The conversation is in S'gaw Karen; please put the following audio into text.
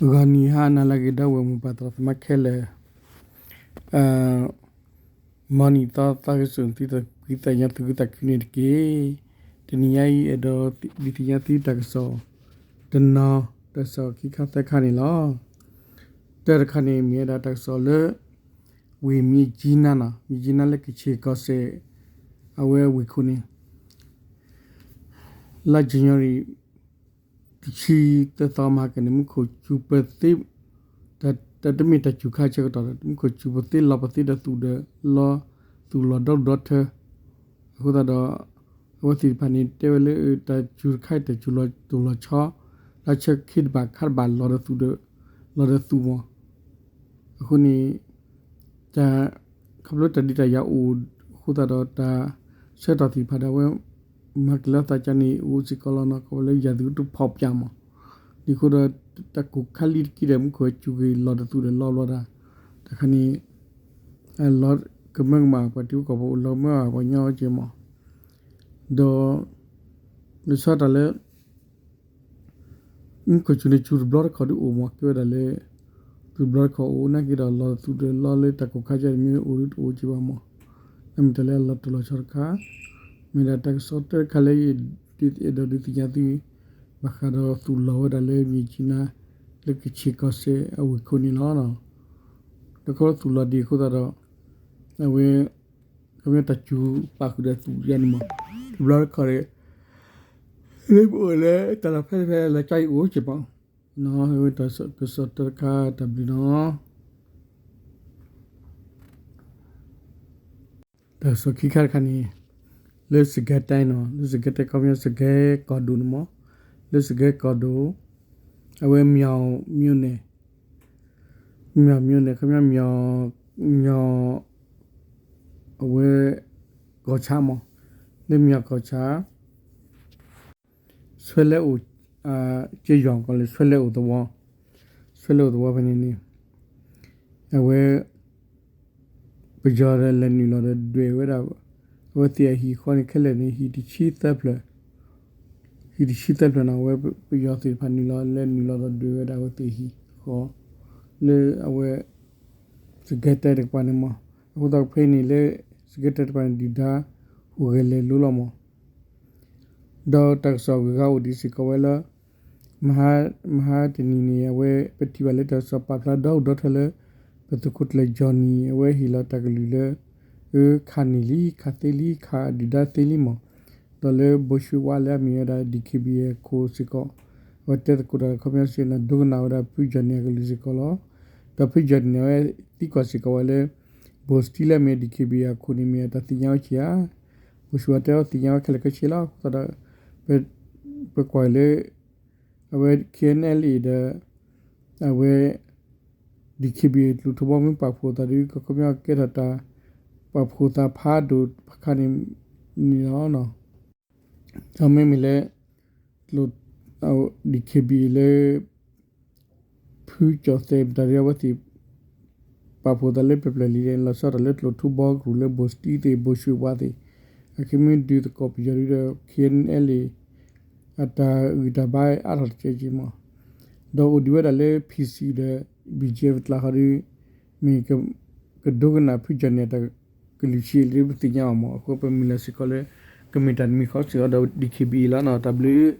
ဂီၤနံၤဟါနၤလၢအဂ့ၤ ဒီပုၢ်ဝဲၢ်မိၢ်ပၢ်သရၣ်သမါခဲလၢာ်, မ်နံၤသီသီကစူၢ် သုသးညါသုသးခုန့ၣ်တက့ၢ်. တနံၤညါအံၤ အဲၣ်ဒိးဒုးသ့ၣ်ညါသုတၢ်ကစီၣ်တနီၤ, တၢ်ကစီၣ်ခံခါသၢခါန့ၣ်လီၤ. တၢ်တခါန့ၣ် မ့ၢ်ဝဲဒၣ်တၢ်ကစီၣ်လၢ ဝ့ၢ်မၠံးကၠံနါနီၤ, မၠံးကၠံနါလၢကခ့ၣ်ကီၢ်စဲၣ် အဝဲဝ့ၢ်ခိၣ်န့ၣ် လါယနူၤအါရံၤ တဆံသၢသီမဟါကန့ၣ် မူခိၣ်စူၤပသ့, တၢ်တမ့ၢ်တၢ်စူၤခါဆၢကတီၢ်ဒီး မူခိၣ်စူၤပသ့လီၤပသ့ဒီးသူၣ်ဒီးလီၤ, သူၣ်လီၤဒီဒူၣ်ဒီထၢ, အဃိသတးဒီး အဝဲသ့ၣ်တဖၣ်န့ၣ် တဲဝဲလၢတၢ်စူၤတခါအံၤ တၢ်စူၤလီၤတိၢ်လီၤဆီ, လၢဆၢခံတဘၣ်ခါတဘၣ်လီၤဒီးသူၣ်ဒီး, လီၤဒီးသူၣ်မး အဃိန့ၣ် တၢ် ခီဖျိတၢ်ဒုးတၢ်ယၤအိၣ်အဃိသတးဒီး တၢ်ဆၢကတီၢ်သ့ၣ်တဖၣ်ဒီး အဝဲမၤက့ၤလီၤသးကန့ၣ် အိၣ်စ့ၢ်ကီးလီၤနီၤ, ကိးဝဲလၢ ရာသီဥတုဖောက်ပြန် မး. ဒ်အဃိဒီး တၢ်ကိၢ်ခါလံတက့ၢ်ဒီး မူခိၣ်စူၤက့ၤလီၤဒီးသူၣ်ဒီးလီၤဘျီဒီး တၢ်ခါန့ၣ် လီၤကမၢကမၣ်ပှၤထံဖိကီၢ်ဖိ လီၤကမၢကမၣ်ပှၤကညီက့မး. ဒီး လၢဆီတၢ်လၢ မူခိၣ်စူၤန့ၣ် စူၤတဘျီတခီၣ်ဒုးအိၣ်မး ကဲဝဲဒၣ်လၢ စူၤတဘျီတခီၣ်အိၣ် နာ်က့ဒီး လီၤသူၣ်ဒီးလီၤလၢတၢ်ကိၢ်ခါကန့ၣ် မ့ၢ်အိၣ်ဒုးတအိၣ်က့ဘၣ်မး. မ့ၢ်တၢ်လၢအလီၤတိၢ်လီၤဆီတခါ, မ့ၢ်ဒၣ်တၢ်ကစီၣ်တခါလၢ အဲၣ်ဒိးဒုးသ့ၣ်ညါသု ဘၣ်ဃးဒီးသူၣ်လီၤဝဲဒၣ်လၢမၠံးကၠံနါ လၢကခ့ၣ်ကီၢ်စဲၣ်အဝ့ၢ်ခိၣ်န့ၣ်လီၤ. တခီသူၣ်လီၤဒံးအဃိသတးဒီး အဝဲ ခီပညီတၢ်စူၤပာ်ဃုာ်ဒီးသူၣ်ယါန့ၣ်မး, တဘျီတခီၣ်န့ၣ် လၢပအိၣ်လၢတၢ်လီၢ်ဖဲလဲၣ်ဖဲလဲၣ် လီၤကၠါအံၤအိၣ်က့မး. ဝဲတၢ်ကစီၣ်တခါတၢ်ဘျုးနီၤ. တၢ်ကစီၣ်ခံခါတခါန့ၣ် လၢစကဲတဲနီၤ, လၢစကဲတဲ ခီပညီစကဲကီၢ်ဒိၣ်န့ၣ်မး, လၢစကဲကီၢ်ဒိၣ် အဝဲ မၠီၤမၠိန့ၣ်, မၠီၤမၠိန့ၣ် ခီပညီ မၠီၤ အဝဲ ကီၢ်ဆၣ်မး, လၢမၠီၤကီၢ်ဆၣ် ဆွဲလဲအိၣ် ကယီၤကီးလၢဆွဲလဲအိၣ်သဝီ, ဆွဲလဲအိၣ်သဝီဖဲန့ၣ်န့ၣ် အဝဲ ပယီၤဒီးလဲၤနုာ်လီၤဒီးဒွဲၣ်ဝဲဒၣ် အဝဲသ့ၣ်အဟံၣ်ဃီန့ၣ် ခဲလၢာ်န့ၣ် ဟံၣ်တဆံသၢဖျၢၣ်, ဟံၣ်တဆံသၢဖျၢၣ်န့ၣ် အဝဲပယီၤသ့ၣ်တဖၣ်နုာ်လီၤ လဲၤနုာ်လီၤဒီးဒွဲၣ်ဝဲဒၣ်အဝဲသ့ၣ်အဟံၣ်ဃီ လၢအဝဲ စကဲတဲတကပၤန့ၣ်မး. အဃိသတးဖဲန့ၣ်လၢ စကဲတဲတကပၤန့ၣ် ဒုၣ်ဒါဟူးဂဲၤလဲၤလိလီၤမး. ဒီးတၢ်ကစီၣ်ဂုၤဂၤအိၣ်ဒံးစ့ၢ်ကီးဝဲလၢ မဟါ မဟါတနံၤန့ၣ် အဝဲပထံၣ်ဘၣ်လၢတၢ်ကစီၣ်ပာ်ဖျါဒီဒူၣ်ဒီထၢလၢ ပသုးခိၣ်ကျၢၢ် Johnny အဝဲဟ့ၣ်လီၤတၢ်ကလုၢ်လၢ ခးန့ၢ်လံ ခးသ့လံ ခးဒုၣ်ဒါသ့လံမး. ဒီးလၢဘိၣ်ၡ့ဝါလၢအမ့ၢ်ဝဲဒၣ် DKBA အခိၣ်စ့ၢ်ကီး အဝဲတဲသကိးတၢ်ခီပညီစ့ၢ်ကီး ဒိကနၣ်ဝဲဒၣ်ဖု Johnny အကလုၢ်စ့ၢ်ကီးလီၤ. ဒီးဖု Johnny န့ၣ် အဝဲသံကွၢ်စ့ၢ်ကီးဝဲလၢ ဘိၣ်စတံလၢအမ့ၢ် DKBA အခိၣ်န့ၣ်မ့ၢ်အတၢ်သ့ၣ်ညါဝဲဆံးဧါ. ဘိၣ်ၡ့ဝါတဲအီၤသ့ၣ်ညါဝဲခဲလၢာ်ခဲဆ့လီၤ. အဃိသတးဒီး ပကွၢ်လၢ အဝဲ KNLA ဒီး အဝဲ DKBA ကျိၤထူဘီမ့ၢ်ပာ်ဖှိၣ်သးဒီး ကခီပညီကဲထီၣ်တၢ် ပာ်ဖှိၣ်သးဖးဒိၣ်တခါန့ၣ် န့ၣ်လီၤ. ဒီးမ့မ့ၢ်လၢ ကျိၤ DKBA လၢ ဖုကၠီၣ်သဲးမတၤဒ်အဝဲသ့ၣ် ပာ်ဖှိၣ်သးလၢပျၢၤပျၢၤလံဒီး လီၤဆီဒၣ်တၢ်လၢကျိၤထူဘီကရူၢ်လၢဘိၣ်စတံသ့ၣ် ဘိၣ်ၡ့ဝါသ့ၣ် အခဲမ့ၢ်ဒုးသကိးပယီၤဒုဒီး KNLA အတၢ်ဂံၢ်တၢ်ဘါအါထီၣ်တကဲက့ၤမး. ဒီးအိၣ်ဒံးဝဲဒၣ်လၢ PC ဒီး BGF အကျါဃီဒီး မ့ၢ် ကဒိကနၣ်ဖု Johnny န့ၣ် တၢ်ကလုၢ်ဆံးလၢပသ့ၣ်ညါအီၤမး. အဃိပမုၢ်လၢ်စ့ၢ်ကီးလၢ ကမ့ၢ်တၢ်တမံၤဃီစ့ၢ်ကီးဒီး DKBA လီၤနီၤ. တၢ်ဘျုး